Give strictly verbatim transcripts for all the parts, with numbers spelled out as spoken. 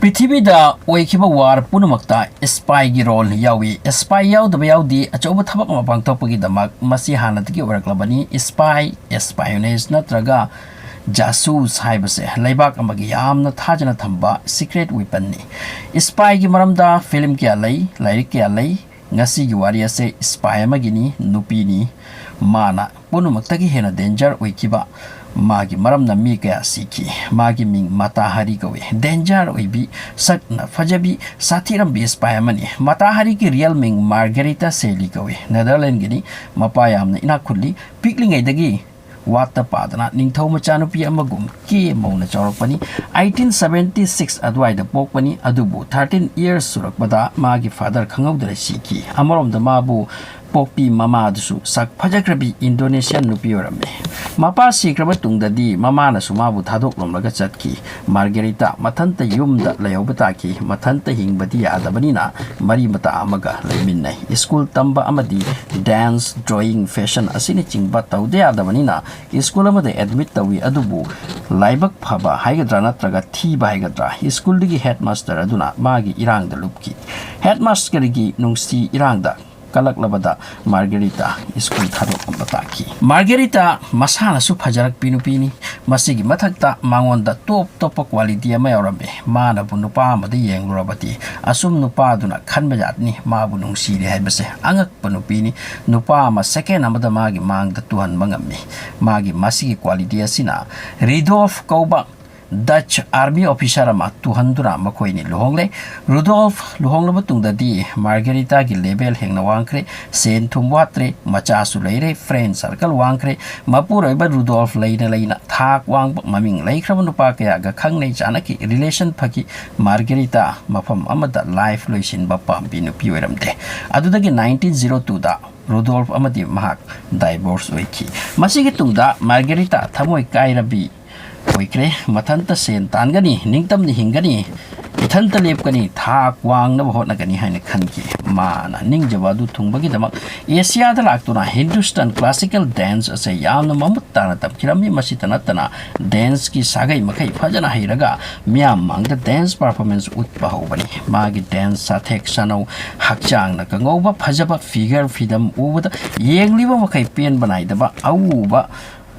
ꯄ꯭ꯔꯤꯊꯤꯕꯤꯗ ꯑꯣꯏꯈꯤꯕ ꯋꯥꯔ ꯄꯨꯝꯅꯃꯛꯇ ꯏꯁꯄꯥꯏꯒꯤ ꯔꯣꯜ ꯌꯥꯎꯏ꯫ ꯏꯁꯄꯥꯏ ꯌꯥꯎꯗꯕ ꯌꯥꯎꯗꯦ꯫ ꯑꯆꯧꯕ ꯊꯕꯛ ꯑꯃ ꯄꯥꯡꯊꯣꯛꯄꯒꯤꯗꯃꯛ ꯃꯁꯤ ꯍꯥꯟꯅꯗꯒꯤ ꯑꯣꯏꯔꯛꯂꯕꯅꯤ꯫ ꯏꯁꯄꯥꯏ, ꯏꯁꯄꯥꯏꯌꯣꯅꯦꯖ ꯅꯠꯇ꯭ꯔꯒ ꯖꯥꯁꯨꯁ ꯍꯥꯏꯕꯁꯦ ꯂꯩꯕꯥꯛ ꯑꯃꯒꯤ ꯌꯥꯝꯅ ꯊꯥꯖꯅ ꯊꯝꯕ ꯁꯤꯀ꯭ꯔꯦꯠ ꯋꯤꯄꯟꯅꯤ꯫ ꯏꯁꯄꯥꯏꯒꯤ ꯃꯔꯝꯗ ꯐꯤꯂꯝ ꯀꯌꯥ ꯂꯩ, ꯂꯥꯏꯔꯤꯛ ꯀꯌꯥ ꯂꯩ꯫ ꯉꯁꯤꯒꯤ ꯋꯥꯔꯤ ꯑꯁꯦ ꯏꯁꯄꯥꯏ ꯑꯃꯒꯤꯅꯤ, ꯅꯨꯄꯤꯅꯤ꯫ ꯃꯥꯅ ꯄꯨꯝꯅꯃꯛꯇꯒꯤ ꯍꯦꯟꯅ ꯗꯦꯟꯖꯔ ꯑꯣꯏꯈꯤꯕ꯫ ꯃꯥꯒꯤ ꯃꯔꯝꯅ ꯃꯤ ꯀꯌꯥ ꯁꯤꯈꯤ꯫ ꯃꯥꯒꯤ ꯃꯤꯡ ꯃꯇꯥ ꯍꯥꯔꯤ ꯀꯧꯏ꯫ ꯗꯦꯟꯖꯔ ꯑꯣꯏꯕꯤ, ꯁꯛꯅ ꯐꯖꯕꯤ, ꯁꯥꯊꯤꯔꯝꯕꯤ ꯏꯁꯄꯥꯏ ꯑꯃꯅꯤ꯫ ꯃꯇꯥ ꯍꯥꯔꯤꯒꯤ ꯔꯤꯌꯦꯜ ꯃꯤꯡ ꯃꯥꯔꯒꯦꯔꯤꯇꯥ ꯁꯦꯂꯤ ꯀꯧꯏ꯫ ꯅꯦꯗꯔꯂꯦꯟꯒꯤꯅꯤ꯫ ꯃꯄꯥ ꯌꯥꯝꯅ ꯏꯅꯥꯛ ꯈꯨꯜꯂꯤ꯫ ꯄꯤꯛꯂꯤꯉꯩꯗꯒꯤ ꯋꯥꯠꯇ ꯄꯥꯗꯅ ꯅꯤꯡꯊꯧ ꯃꯆꯥꯅꯨꯄꯤ ꯑꯃꯒꯨꯝ ꯀꯦ ꯃꯧꯅ ꯆꯥꯎꯔꯛꯄꯅꯤ꯫ ꯑꯩꯇꯤꯟ ꯁꯕꯦꯟꯇꯤ ꯁꯤꯛꯁ ꯑꯗꯨꯋꯥꯏꯗ ꯄꯣꯛꯄꯅꯤ, ꯑꯗꯨꯕꯨ ꯊꯥꯔꯇꯤꯟ ꯏꯌꯔꯁ ꯁꯨꯔꯛꯄꯗ ꯃꯥꯒꯤ ꯐꯥꯗꯔ ꯈꯪꯍꯧꯗꯅ ꯁꯤꯈꯤ꯫ ꯑꯃꯔꯣꯝꯗ ꯃꯥꯕꯨ ꯄꯣꯛꯄꯤ ꯃꯃꯥꯗꯨꯁꯨ ꯁꯛ ꯐꯖꯈ꯭ꯔꯕꯤ ꯏꯟꯗꯣꯅꯦꯁꯤꯌꯥꯟ ꯅꯨꯄꯤ ꯑꯣꯏꯔꯝꯃꯤ꯫ ꯃꯄꯥ ꯁꯤꯈ꯭ꯔꯕ ꯇꯨꯡꯗꯗꯤ ꯃꯃꯥꯅꯁꯨ ꯃꯥꯕꯨ ꯊꯥꯗꯣꯛꯂꯝꯂꯒ ꯆꯠꯈꯤ꯫ ꯃꯥꯔꯒꯦꯔꯤꯇꯥ ꯃꯊꯟꯇ ꯌꯨꯝꯗ ꯂꯩꯍꯧꯕ ꯇꯥꯈꯤ꯫ ꯃꯊꯟꯇ ꯍꯤꯡꯕꯗꯤ ꯌꯥꯗꯕꯅꯤꯅ ꯃꯔꯤ ꯃꯇꯥ ꯑꯃꯒ ꯂꯩꯃꯤꯟꯅꯩ꯫ ꯁ꯭ꯀꯨꯜ ꯇꯝꯕ ꯑꯃꯗꯤ ꯗꯥꯟꯁ, ꯗ꯭ꯔꯣꯌꯤꯡ, ꯐꯦꯁꯟ ꯑꯁꯤꯅꯆꯤꯡꯕ ꯇꯧꯗ ꯌꯥꯗꯕꯅꯤꯅ ꯁ꯭ꯀꯨꯜ ꯑꯃꯗ ꯑꯦꯗꯃꯤꯠ ꯇꯧꯏ꯫ ꯑꯗꯨꯕꯨ ꯂꯥꯏꯕꯛ ꯐꯕ ꯍꯥꯏꯒꯗ꯭ꯔꯥ ꯅꯠꯇ꯭ꯔꯒ ꯊꯤꯕ ꯍꯥꯏꯒꯗ꯭ꯔꯥ, ꯁ꯭ꯀꯨꯜꯗꯨꯒꯤ ꯍꯦꯗꯃꯥꯁꯇꯔ ꯑꯗꯨꯅ ꯃꯥꯒꯤ ꯏꯔꯥꯡꯗ ꯂꯨꯞꯈꯤ꯫ ꯍꯦꯗꯃꯥꯁꯇꯔꯒꯤ ꯅꯨꯡꯁꯤ ꯏꯔꯥꯡꯗ ꯀꯜꯂꯛꯂꯕꯗ ꯃꯥꯔꯒꯦꯔꯤꯇꯥ ꯁ꯭ꯀꯨꯜ ꯊꯥꯗꯣꯛꯂꯝꯕ ꯇꯥꯈꯤ꯫ ꯃꯥꯔꯒꯦꯔꯤꯇꯥ ꯃꯁꯥꯅꯁꯨ ꯐꯖꯔꯛꯄꯤ ꯅꯨꯄꯤꯅꯤ꯫ ꯃꯁꯤꯒꯤ ꯃꯊꯛꯇ ꯃꯉꯣꯟꯗ ꯇꯣꯞ ꯇꯣꯞꯄ ꯀ꯭ꯋꯥꯂꯤꯇꯤ ꯑꯃ ꯌꯥꯎꯔꯝꯃꯤ꯫ ꯃꯥꯅꯕꯨ ꯅꯨꯄꯥ ꯑꯃꯗ ꯌꯦꯡꯂꯨꯔꯕꯗꯤ ꯑꯁꯨꯝ ꯅꯨꯄꯥꯗꯨꯅ ꯈꯟꯕ ꯌꯥꯠꯅꯤ ꯃꯥꯕꯨ ꯅꯨꯡꯁꯤꯔꯦ ꯍꯥꯏꯕꯁꯦ꯫ ꯑꯉꯛꯄ ꯅꯨꯄꯤꯅꯤ꯫ ꯅꯨꯄꯥ ꯑꯃ ꯁꯦꯀꯦꯟ ꯑꯃꯗ ꯃꯥꯒꯤ ꯃꯥꯡꯗ ꯇꯨꯍꯟꯕ ꯉꯝꯃꯤ꯫ ꯃꯥꯒꯤ ꯃꯁꯤꯒꯤ ꯀ꯭ꯋꯥꯂꯤꯇꯤ ꯑꯁꯤꯅ ꯔꯤꯗꯣꯜꯐ ꯀꯧꯕ ꯗꯆ ꯑꯥꯔꯃꯤ ꯑꯣꯐꯤꯁꯥꯔ ꯑꯃ ꯇꯨꯍꯟꯗꯨꯅ ꯃꯈꯣꯏꯅꯤ ꯂꯨꯍꯣꯡꯂꯦ꯫ ꯔꯨꯗꯣꯜꯐ ꯂꯨꯍꯣꯡꯂꯕ ꯇꯨꯡꯗꯗꯤ ꯃꯥꯔꯒꯦꯔꯤꯇꯥꯒꯤ ꯂꯦꯚꯦꯜ ꯍꯦꯟꯅ ꯋꯥꯡꯈ꯭ꯔꯦ꯫ ꯁꯦꯟ ꯊꯨꯝ ꯋꯥꯠꯇ꯭ꯔꯦ, ꯃꯆꯥꯁꯨ ꯂꯩꯔꯦ, ꯐ꯭ꯔꯦꯟ ꯁꯔꯀꯜ ꯋꯥꯡꯈ꯭ꯔꯦ꯫ ꯃꯄꯨꯔꯣꯏꯕ ꯔꯨꯗꯣꯜꯐ ꯂꯩꯅ ꯂꯩꯅ ꯊꯥꯛ ꯋꯥꯡꯕ, ꯃꯃꯤꯡ ꯂꯩꯈ꯭ꯔꯕ ꯅꯨꯄꯥ ꯀꯌꯥꯒ ꯈꯪꯅꯩ ꯆꯥꯟꯅꯈꯤ, ꯔꯤꯂꯦꯁꯟ ꯐꯈꯤ꯫ ꯃꯥꯔꯒꯦꯔꯤꯇꯥ ꯃꯐꯝ ꯑꯃꯗ ꯂꯥꯏꯐ ꯂꯣꯏꯁꯤꯟꯕ ꯄꯥꯝꯕꯤ ꯅꯨꯄꯤ ꯑꯣꯏꯔꯝꯗꯦ꯫ ꯑꯗꯨꯗꯒꯤ ꯅꯥꯏꯟꯇꯤꯟ ꯖꯤꯔꯣ ꯇꯨꯗ ꯔꯨꯗꯣꯜꯐ ꯑꯃꯗꯤ ꯃꯍꯥꯛ ꯗꯥꯏꯚꯣꯔꯁ ꯑꯣꯏꯈꯤ꯫ ꯃꯁꯤꯒꯤ ꯇꯨꯡꯗ ꯃꯥꯔꯒꯦꯔꯤꯇꯥ ꯊꯃꯣꯏ ꯀꯥꯏꯔꯕꯤ ꯑꯣꯏꯈ꯭ꯔꯦ꯫ ꯃꯊꯟꯇ ꯁꯦꯟ ꯇꯥꯟꯒꯅꯤ, ꯅꯤꯡꯇꯝꯅ ꯍꯤꯡꯒꯅꯤ, ꯏꯊꯟꯇ ꯂꯦꯞꯀꯅꯤ, ꯊꯥꯛ ꯋꯥꯡꯅꯕ ꯍꯣꯠꯅꯒꯅꯤ ꯍꯥꯏꯅ ꯈꯟꯈꯤ꯫ ꯃꯥꯅ ꯅꯤꯡꯖꯕ ꯑꯗꯨ ꯊꯨꯡꯕꯒꯤꯗꯃꯛ ꯑꯦꯁꯤꯌꯥꯗ ꯂꯥꯛꯇꯨꯅ ꯍꯤꯟꯗꯨꯁꯇꯥꯟ ꯀ꯭ꯂꯥꯁꯤꯀꯦꯜ ꯗꯥꯟꯁ ꯑꯁꯦ ꯌꯥꯝꯅ ꯃꯃꯨꯠ ꯇꯥꯅ ꯇꯝꯈꯤꯔꯝꯃꯤ꯫ ꯃꯁꯤꯇ ꯅꯠꯇꯅ ꯗꯥꯟꯁꯀꯤ ꯁꯥꯒꯩ ꯃꯈꯩ ꯐꯖꯅ ꯍꯩꯔꯒ ꯃꯤꯌꯥꯝ ꯃꯥꯡꯗ ꯗꯥꯟꯁ ꯄꯔꯐꯣꯔꯃꯦꯟꯁ ꯎꯠꯄ ꯍꯧꯕꯅꯤ꯫ ꯃꯥꯒꯤ ꯗꯥꯟꯁ ꯁꯥꯊꯦꯛ ꯁꯥꯅꯧ, ꯍꯛꯆꯥꯡꯅ ꯀꯪꯍꯧꯕ, ꯐꯖꯕ ꯐꯤꯒꯔ ꯐꯤꯗꯝ ꯎꯕꯗ ꯌꯦꯡꯂꯤꯕ ꯃꯈꯩ ꯄꯦꯟꯕ ꯅꯥꯏꯗꯕ ꯑꯎꯕ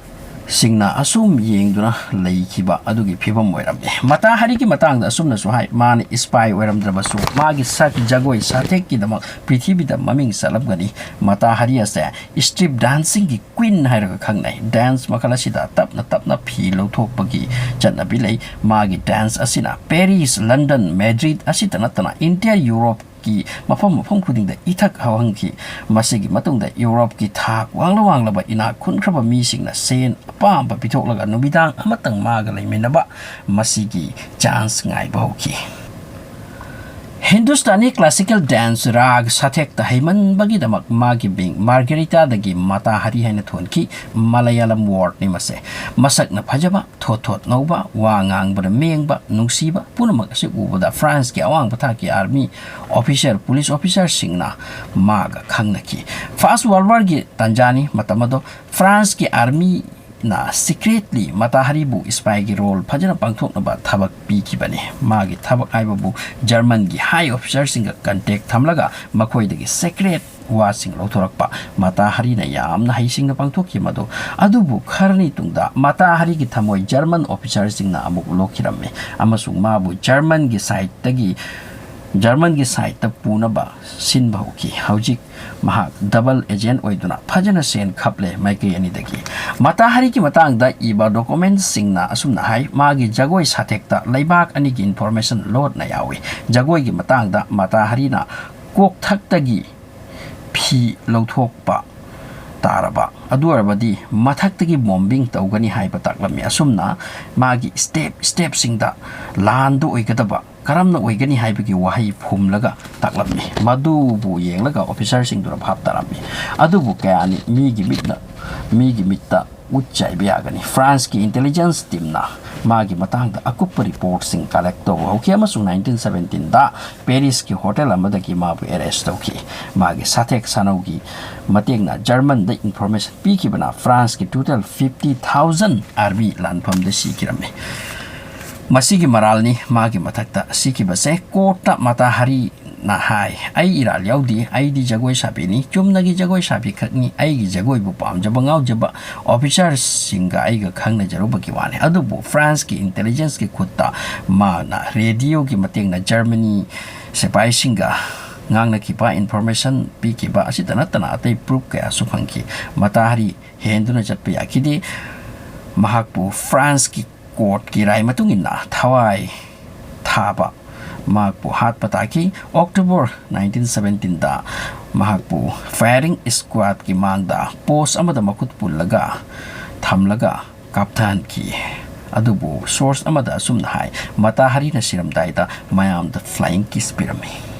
ꯁꯤꯡꯅ ꯑꯁꯨꯝ ꯌꯦꯡꯗꯨꯅ ꯂꯩꯈꯤꯕ ꯑꯗꯨꯒꯤ ꯐꯤꯕꯝ ꯑꯣꯏꯔꯝꯃꯤ꯫ ꯃꯇꯥ ꯍꯔꯤꯒꯤ ꯃꯇꯥꯡꯗ ꯑꯁꯨꯝꯅꯁꯨ ꯍꯥꯏ, ꯃꯥꯅ ꯏꯁꯄꯥꯏ ꯑꯣꯏꯔꯝꯗ꯭ꯔꯕꯁꯨ ꯃꯥꯒꯤ ꯁꯛ, ꯖꯒꯣꯏ ꯁꯥꯊꯦꯛꯀꯤꯗꯃꯛ ꯄ꯭ꯔꯤꯊꯤꯕꯤꯗ ꯃꯃꯤꯡ ꯆꯠꯂꯝꯒꯅꯤ꯫ ꯃꯇꯥ ꯍꯔꯤ ꯑꯁꯦ ꯁ꯭ꯇ꯭ꯔꯤꯞ ꯗꯥꯟꯁꯤꯡꯒꯤ ꯀ꯭ꯋꯤꯟ ꯍꯥꯏꯔꯒ ꯈꯪꯅꯩ꯫ ꯗꯥꯟꯁ ꯃꯈꯜ ꯑꯁꯤꯗ ꯇꯞꯅ ꯇꯞꯅ ꯐꯤ ꯂꯧꯊꯣꯛꯄꯒꯤ ꯆꯠꯅꯕꯤ ꯂꯩ꯫ ꯃꯥꯒꯤ ꯗꯥꯟꯁ ꯑꯁꯤꯅ ꯄꯦꯔꯤꯁ, ꯂꯟꯗꯟ, ꯃꯦꯗ꯭ꯔꯤꯗ ꯑꯁꯤꯇ ꯅꯠꯇꯅ ꯏꯟꯇꯤꯌꯔ ꯌꯨꯔꯣꯞꯀꯤ ꯃꯐꯝ ꯃꯐꯝ ꯈꯨꯗꯤꯡꯗ ꯏꯊꯛ ꯍꯧꯍꯟꯈꯤ꯫ ꯃꯁꯤꯒꯤ ꯃꯇꯨꯡꯗ ꯌꯨꯔꯣꯞꯀꯤ ꯊꯥꯛ ꯋꯥꯡꯂ ꯋꯥꯡꯂꯕ ꯏꯅꯥꯛ ꯈꯨꯟꯈ꯭ꯔꯕ ꯃꯤꯁꯤꯡꯅ ꯁꯦꯟ ꯑꯄꯥꯝꯕ ꯄꯤꯊꯣꯛꯂꯒ ꯅꯨꯃꯤꯗꯥꯡ ꯑꯃꯇꯪ ꯃꯥꯒ ꯂꯩꯃꯤꯟꯅꯕ ꯃꯁꯤꯒꯤ ꯆꯥꯟꯁ ꯉꯥꯏꯕ ꯍꯧꯈꯤ꯫ ꯍꯤꯟꯗꯨꯁꯇꯥꯅꯤ ꯀ꯭ꯂꯥꯁꯤꯀꯦꯜ ꯗꯥꯟꯁ ꯔꯥꯒ ꯁꯥꯊꯦꯛꯇ ꯍꯩꯃꯟꯕꯒꯤꯗꯃꯛ ꯃꯥꯒꯤ ꯃꯤꯡ ꯃꯥꯔꯒꯦꯔꯤꯇꯥꯗꯒꯤ ꯃꯇꯥ ꯍꯔꯤ ꯍꯥꯏꯅ ꯊꯣꯟꯈꯤ꯫ ꯃꯂꯌꯥꯂꯝ ꯋꯥꯔꯗꯅꯤ ꯃꯁꯦ꯫ ꯃꯁꯛꯅ ꯐꯖꯕ, ꯊꯣꯠ ꯊꯣꯠ ꯉꯧꯕ, ꯋꯥ ꯉꯥꯡꯕꯗ ꯃꯦꯡꯕ, ꯅꯨꯡꯁꯤꯕ, ꯄꯨꯝꯅꯃꯛ ꯑꯁꯤ ꯎꯕꯗ ꯐ꯭ꯔꯥꯟꯁꯀꯤ ꯑꯋꯥꯡꯕ ꯊꯥꯛꯀꯤ ꯑꯥꯔꯃꯤ ꯑꯣꯐꯤꯁꯔ, ꯄꯨꯂꯤꯁ ꯑꯣꯐꯤꯁꯔꯁꯤꯡꯅ ꯃꯥꯒ ꯈꯪꯅꯈꯤ꯫ First world ꯋꯥꯔꯒꯤ ꯇꯥꯟꯖꯥꯅꯤ꯫ ꯃꯇꯝ ꯑꯗꯣ ꯐ꯭ꯔꯥꯟꯁꯀꯤ ꯑꯥꯔꯃꯤꯅ ꯁꯤꯀ꯭ꯔꯦꯠꯂꯤ ꯃꯇꯥ ꯍꯔꯤꯕꯨ ꯏꯁꯄꯥꯏꯒꯤ ꯔꯣꯜ ꯐꯖꯅ ꯄꯥꯡꯊꯣꯛꯅꯕ ꯊꯕꯛ ꯄꯤꯈꯤꯕꯅꯤ꯫ ꯃꯥꯒꯤ ꯊꯕꯛ ꯍꯥꯏꯕꯕꯨ ꯖꯔꯃꯟꯒꯤ ꯍꯥꯏ ꯑꯣꯐꯤꯁꯔꯁꯤꯡꯒ ꯀꯟꯇꯦꯛ ꯊꯝꯂꯒ ꯃꯈꯣꯏꯗꯒꯤ ꯁꯤꯀ꯭ꯔꯦꯠ ꯋꯥꯁꯤꯡ ꯂꯧꯊꯣꯔꯛꯄ꯫ ꯃꯇꯥ ꯍꯔꯤꯅ ꯌꯥꯝꯅ ꯍꯩꯁꯤꯡꯅ ꯄꯥꯡꯊꯣꯛꯈꯤ ꯃꯗꯨ꯫ ꯑꯗꯨꯕꯨ ꯈꯔꯅꯤ ꯇꯨꯡꯗ ꯃꯇꯥ ꯍꯔꯤꯒꯤ ꯊꯃꯣꯏ ꯖꯔꯃꯟ ꯑꯣꯐꯤꯁꯔꯁꯤꯡꯅ ꯑꯃꯨꯛ ꯂꯣꯛꯈꯤꯔꯝꯃꯤ ꯑꯃꯁꯨꯡ ꯃꯥꯕꯨ ꯖꯔꯃꯟꯒꯤ ꯁꯥꯏꯠꯇꯒꯤ, ꯖꯔꯃꯟꯒꯤ ꯁꯥꯏꯠꯇ ꯄꯨꯅꯕ ꯁꯤꯟꯕ ꯍꯧꯈꯤ꯫ ꯍꯧꯖꯤꯛ ꯃꯍꯥꯛ ꯗꯕꯜ ꯑꯦꯖꯦꯟ ꯑꯣꯏꯗꯨꯅ ꯐꯖꯅ ꯁꯦꯟ ꯈꯞꯂꯦ ꯃꯥꯏꯀꯩ ꯑꯅꯤꯗꯒꯤ꯫ ꯃꯇꯥ ꯍꯔꯤꯒꯤ ꯃꯇꯥꯡꯗ ꯏꯕ ꯗꯣꯀꯨꯃꯦꯟꯁꯤꯡꯅ ꯑꯁꯨꯝꯅ ꯍꯥꯏ, ꯃꯥꯒꯤ ꯖꯒꯣꯏ ꯁꯥꯊꯦꯛꯇ ꯂꯩꯕꯥꯛ ꯑꯅꯤꯒꯤ ꯏꯟꯐꯣꯔꯃꯦꯁꯟ ꯂꯣꯠꯅ ꯌꯥꯎꯏ꯫ ꯖꯒꯣꯏꯒꯤ ꯃꯇꯥꯡꯗ ꯃꯇꯥ ꯍꯔꯤꯅ ꯀꯣꯛꯊꯛꯇꯒꯤ ꯐꯤ ꯂꯧꯊꯣꯛꯄ ꯇꯥꯔꯕ ꯑꯗꯨ ꯑꯣꯏꯔꯕꯗꯤ ꯃꯊꯛꯇꯒꯤ ꯕꯣꯝꯕꯤꯡ ꯇꯧꯒꯅꯤ ꯍꯥꯏꯕ ꯇꯥꯛꯂꯝꯃꯤ꯫ ꯑꯁꯨꯝꯅ ꯃꯥꯒꯤ ꯁ꯭ꯇꯦꯞ ꯁ꯭ꯇꯦꯞꯁꯤꯡꯗ ꯂꯥꯟꯗ ꯑꯣꯏꯒꯗꯕ ꯀꯔꯝꯅ ꯑꯣꯏꯒꯅꯤ ꯍꯥꯏꯕꯒꯤ ꯋꯥꯍꯩ ꯐꯨꯝꯂꯒ ꯇꯥꯛꯂꯝꯃꯤ꯫ ꯃꯗꯨꯕꯨ ꯌꯦꯡꯂꯒ ꯑꯣꯐꯤꯁꯔꯁꯤꯡꯗꯨꯅ ꯚꯥꯞ ꯇꯥꯔꯝꯃꯤ꯫ ꯑꯗꯨꯕꯨ ꯀꯌꯥꯅꯤ ꯃꯤꯒꯤ ꯃꯤꯠꯅ, ꯃꯤꯒꯤ ꯃꯤꯠꯇ ꯎꯠ ꯆꯥꯏꯕ ꯌꯥꯒꯅꯤ꯫ ꯐ꯭ꯔꯥꯟꯁꯀꯤ ꯏꯟꯇꯦꯂꯤꯖꯦꯟꯁ ꯇꯤꯝꯅ ꯃꯥꯒꯤ ꯃꯇꯥꯡꯗ ꯑꯀꯨꯞꯄ ꯔꯤꯄꯣꯔꯠꯁꯤꯡ ꯀꯂꯦꯛ ꯇꯧꯕ ꯍꯧꯈꯤ ꯑꯃꯁꯨꯡ ꯅꯥꯏꯟꯇꯤꯟ ꯁꯕꯦꯟꯇꯤꯟꯗ ꯄꯦꯔꯤꯁꯀꯤ ꯍꯣꯇꯦꯜ ꯑꯃꯗꯒꯤ ꯃꯥꯕꯨ ꯑꯦꯔꯦꯁ ꯇꯧꯈꯤ꯫ ꯃꯥꯒꯤ ꯁꯥꯊꯦꯛ ꯁꯥꯅꯧꯒꯤ ꯃꯇꯦꯡꯅ ꯖꯔꯃꯟꯗ ꯏꯟꯐꯣꯔꯃꯦꯁꯟ ꯄꯤꯈꯤꯕꯅ ꯐ꯭ꯔꯥꯟꯁꯀꯤ ꯇꯣꯇꯦꯜ ꯐꯤꯐꯇꯤ ꯊꯥꯎꯖꯟ ꯑꯥꯔꯃꯤ ꯂꯥꯟꯐꯝꯗ ꯁꯤꯈꯤꯔꯝꯃꯤ꯫ ꯃꯁꯤꯒꯤ ꯃꯔꯥꯜꯅꯤ꯫ ꯃꯥꯒꯤ ꯃꯊꯛꯇ ꯁꯤꯈꯤꯕꯁꯦ ꯀꯣꯔꯠꯇ ꯃꯇꯥ ꯍꯥꯔꯤꯅ ꯍꯥꯏ, "ꯑꯩ ꯏꯔꯥꯜ ꯌꯥꯎꯗꯦ, ꯑꯩꯗꯤ ꯖꯒꯣꯏ ꯁꯥꯕꯤꯅꯤ, ꯆꯨꯝꯅꯒꯤ ꯖꯒꯣꯏ ꯁꯥꯕꯤ ꯈꯛꯅꯤ, ꯑꯩꯒꯤ ꯖꯒꯣꯏꯕꯨ ꯄꯥꯝꯖꯕ ꯉꯥꯎꯖꯕ ꯑꯣꯐꯤꯁꯥꯔꯁꯤꯡꯒ ꯑꯩꯒ ꯈꯪꯅꯖꯔꯨꯕꯒꯤ ꯋꯥꯅꯤ"꯫ ꯑꯗꯨꯕꯨ ꯐ꯭ꯔꯥꯟꯁꯀꯤ ꯏꯟꯇꯦꯂꯤꯖꯦꯟꯁꯀꯤ ꯈꯨꯠꯇ ꯃꯥꯅ ꯔꯦꯗꯤꯑꯣꯒꯤ ꯃꯇꯦꯡꯅ ꯖꯔꯃꯅꯤ ꯁꯤꯄꯥꯏꯁꯤꯡꯒ ꯉꯥꯡꯅꯈꯤꯕ ꯏꯟꯐꯣꯔꯃꯦꯁꯟ ꯄꯤꯈꯤꯕ ꯑꯁꯤꯇ ꯅꯠꯇꯅ ꯑꯇꯩ ꯄ꯭ꯔꯨꯐ ꯀꯌꯥꯁꯨ ꯐꯪꯈꯤ꯫ ꯃꯇꯥ ꯍꯥꯔꯤ ꯍꯦꯟꯗꯨꯅ ꯆꯠꯄ ꯌꯥꯈꯤꯗꯦ꯫ ꯃꯍꯥꯛꯄꯨ ꯐ꯭ꯔꯥꯟꯁꯀꯤ ꯀꯣꯔꯠꯀꯤ ꯔꯥꯏ ꯃꯇꯨꯡ ꯏꯟꯅ ꯊꯋꯥꯏ ꯊꯥꯕ ꯃꯍꯥꯛꯄꯨ ꯍꯥꯠꯄ ꯇꯥꯈꯤ꯫ ꯑꯣꯛꯇꯣꯕꯔ ꯅꯥꯏꯟꯇꯤꯟ ꯁꯕꯦꯟꯇꯤꯟꯗ ꯃꯍꯥꯛꯄꯨ ꯐꯥꯌꯔꯤꯡ ꯁ꯭ꯀ꯭ꯋꯥꯗꯀꯤ ꯃꯥꯡꯗ ꯄꯣꯁ ꯑꯃꯗ ꯃꯈꯨꯠ ꯄꯨꯜꯂꯒ ꯊꯝꯂꯒ ꯀꯥꯞꯊꯍꯟꯈꯤ꯫ ꯑꯗꯨꯕꯨ ꯁꯣꯔꯁ ꯑꯃꯗ ꯑꯁꯨꯝꯅ ꯍꯥꯏ, ꯃꯇꯥ ꯍꯥꯔꯤꯅ ꯁꯤꯔꯝꯗꯥꯏꯗ ꯃꯌꯥꯝꯗ ꯐ꯭ꯂꯥꯏꯌꯤꯡ ꯀꯤꯁ ꯄꯤꯔꯝꯃꯤ꯫